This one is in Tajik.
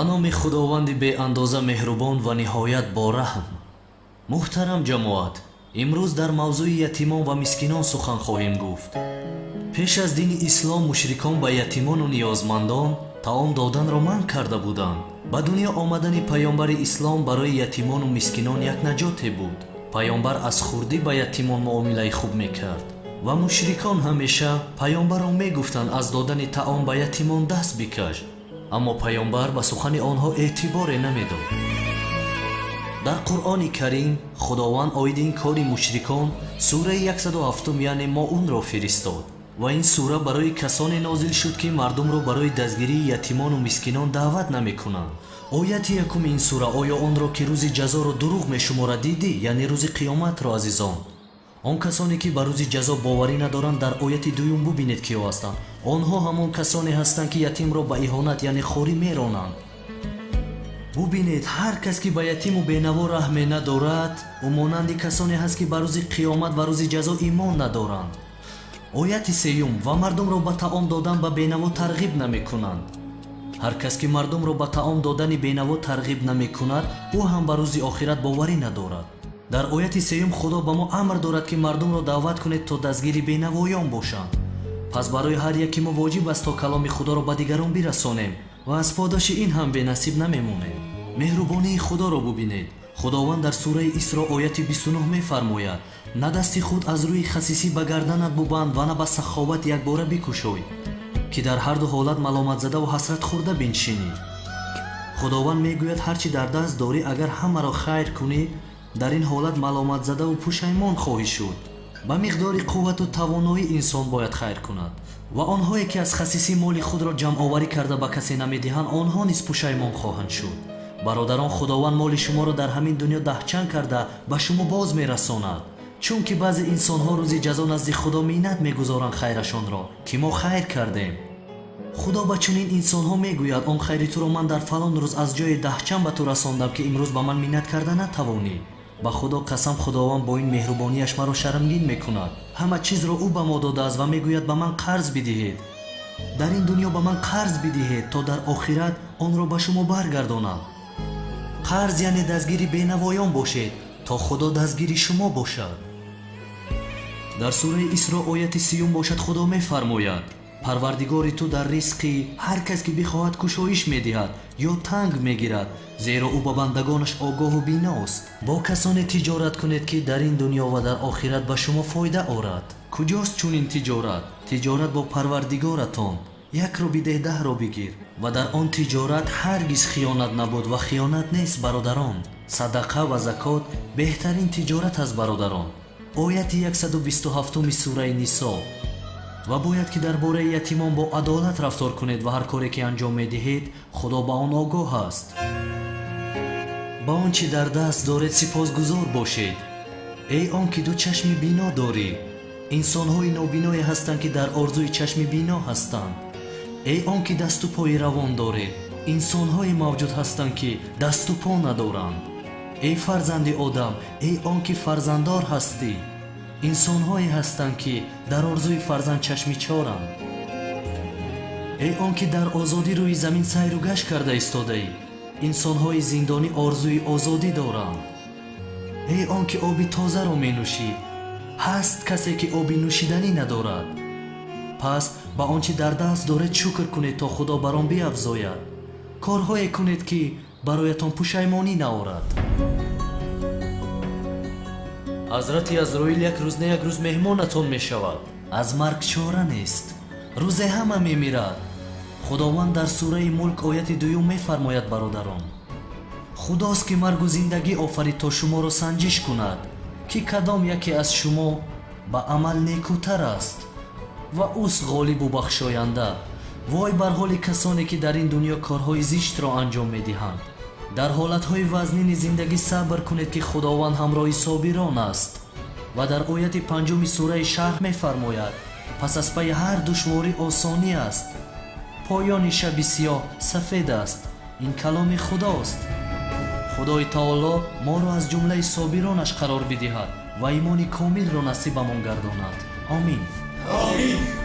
Ба номи Худованди беандоза меҳрубон ва ниҳоят бораҳм. Муҳтарам ҷамоат, имрӯз дар мавзӯи ятимон ва мискинон сухан хоҳем гуфт. Пеш аз дини ислом мушрикон ба ятимону ниёзмандон таом доданро манъ карда буданд. Ба дунё омадани паёмбари ислом барои ятимону мискинон як наҷоте буд. Паёмбар аз хурдӣ ба ятимон муомилаи хуб мекард ва мушрикон ҳамеша паёмбарро мегуфтанд аз додани таом ба ятимон даст бикаш, аммо паёмбар ба сухани онҳо эътиборе намедод. Дар Қуръони Карим Худованд оиди ин кори мушрикон сураи 107 яъне Моунро фиристод ва ин сура барои касоне нозил шуд, ки мардумро барои дастгирии ятимону мискинон даъват намекунанд. Ояти якуми ин сура оё онро ки рӯзи ҷазоро дурӯғ мешуморад дидӣ, яъне рӯзи қиёматро, азизон. Он касоне ки ба рӯзи ҷазо боварӣ надоранд, дар ояти дуюм бубинед киё ҳастанд. Онҳо ҳамон касоне ҳастанд, ки ятимро ба иҳонат яъне хорӣ меронанд. Бубинед, ҳар кас ки ба ятиму бенаво раҳме надорад, ӯ монанди касоне ҳаст, ки ба рӯзи қиёмат ва рӯзи ҷазо имон надоранд. Ояти сеюм: ва мардумро ба таом додан ба бенаво тарғиб намекунанд. Ҳар кас ки мардумро ба таом додани бенаво тарғиб намекунад, ӯ ҳам ба рӯзи охират боварӣ надорад. Дар ояти сеюм Худо ба мо амр дорад, ки мардумро даъват кунед то дастгири бенавоён бошанд. Пас барои ҳар яки мо воҷиб аст то каломи Худоро ба дигарон бирасонем ва аз подоши ин ҳам бенасиб намемонем. Меҳрубонии Худоро бубинед. Худованд дар сураи Исро ояти 29 мефармояд: на дасти худ аз рӯи хасисӣ ба гарданат бубанд ва на ба саховат якбора бикушой, ки дар ҳар ду ҳолат маломатзадаву ҳасрат хӯрда биншинӣ. Худованд мегӯяд: ҳар чӣ дар даст дорӣ, агар ҳамаро хайр кунӣ, дар ин ҳолат маломатзадаву пушаймон хоҳӣ шуд. Ба миқдори қуввату тавоноӣ инсон бояд хайр кунад ва онҳое ки аз хасисӣ моли худро ҷамъоварӣ карда ба касе намедиҳанд, онҳо низ пушаймон хоҳанд шуд. Бародарон, Худованд моли шуморо дар ҳамин дунё даҳчанд карда ба шумо боз мерасонад, чунки баъзе инсонҳо рӯзи ҷазо назди Худо миннат мегузоранд хайрашонро, ки мо хайр кардем. Худо ба чунин инсонҳо мегӯяд: он хайри туро ман дар фалон рӯз аз ҷои даҳчанд ба ту расондам, ки имрӯз ба ман миннат карда натавонӣ. Ба Худо қасам, Худованд бо ин меҳрубонияш маро шармгин мекунад. Ҳама чизро ӯ ба мо додааст ва мегӯяд: ба ман қарз бидиҳед. Дар ин дунё ба ман қарз бидиҳед, то дар охират онро ба шумо баргардонам. Қарз яъне дастгири бенавоён бошед, то Худо дастгири шумо бошад. Дар сураи Исро ояти 30 бошад Худо мефармояд: Парвардигори ту дар ризқи ҳар кас ки бихоҳад кушоиш медиҳад ё танг мегирад, зеро ӯ ба бандагонаш огоҳу биност. Бо касоне тиҷорат кунед, ки дар ин дунё ва дар охират ба шумо фоида орад. Куҷост чунин тиҷорат? Тиҷорат бо Парвардигоратон. Якро бидеҳ, даҳро бигир. Ва дар он тиҷорат ҳаргиз хиёнат набуд ва хиёнат нест, бародарон. Садақа ва закот беҳтарин тиҷорат аст, бародарон. Ояти 127 сураи Нисо. Ва бояд ки дар бораи ятимон бо адолат рафтор кунед ва ҳар коре ки анҷом медиҳед, Худо ба он огоҳ аст. Ба он чӣ дар даст доред сипосгузор бошед. Эй он ки ду чашми бино дорӣ, инсонҳои нобиное ҳастанд, ки дар орзуи чашми бино ҳастанд. Эй он ки дасту пои равон доред, инсонҳое мавҷуд ҳастанд, ки дасту по надоранд. Эй фарзанди одам, эй он ки фарзанддор ҳастӣ, инсонҳое ҳастанд, ки дар орзуи фарзанд чашми чоранд. Эй он ки дар озодӣ рӯи замин сайру гашт карда истодаӣ, инсонҳои зиндонӣ орзуи озодӣ доранд. Эй он ки оби тозаро менӯшӣ, ҳаст касе ки оби нӯшиданӣ надорад. Пас ба он чӣ дар даст доред шукр кунед, то Худо бар он биафзояд. Корҳое кунед, ки бароятон пушаймонӣ наорад. Ҳазрати Азроил як рӯз не як рӯз меҳмонатон мешавад. Аз марг чора нест, рӯзе ҳама мемирад. Худованд дар сураи Мулк ояти 2 мефармояд: бародарон, Худост ки маргу зиндагӣ офарид то шуморо санҷиш кунад, ки кадом яке аз шумо ба амал некӯтар аст ва ӯст ғолибу бахшоянда. Вой бар ҳоли касоне ки дар ин дунё корҳои зиштро анҷом медиҳанд. Дар ҳолатҳои вазнини зиндагӣ сабр кунед, ки Худованд ҳамроҳи собирон аст. Ва дар ояти 5 сураи Шарҳ мефармояд: пас аз пайи ҳар душворӣ осонӣ аст. Поёни шаби сиёҳ сафед аст. Ин каломи Худост. Худои Таоло моро аз ҷумлаи собиронаш қарор бидиҳад ва имони комилро насибамон гардонад. Омин. Омин.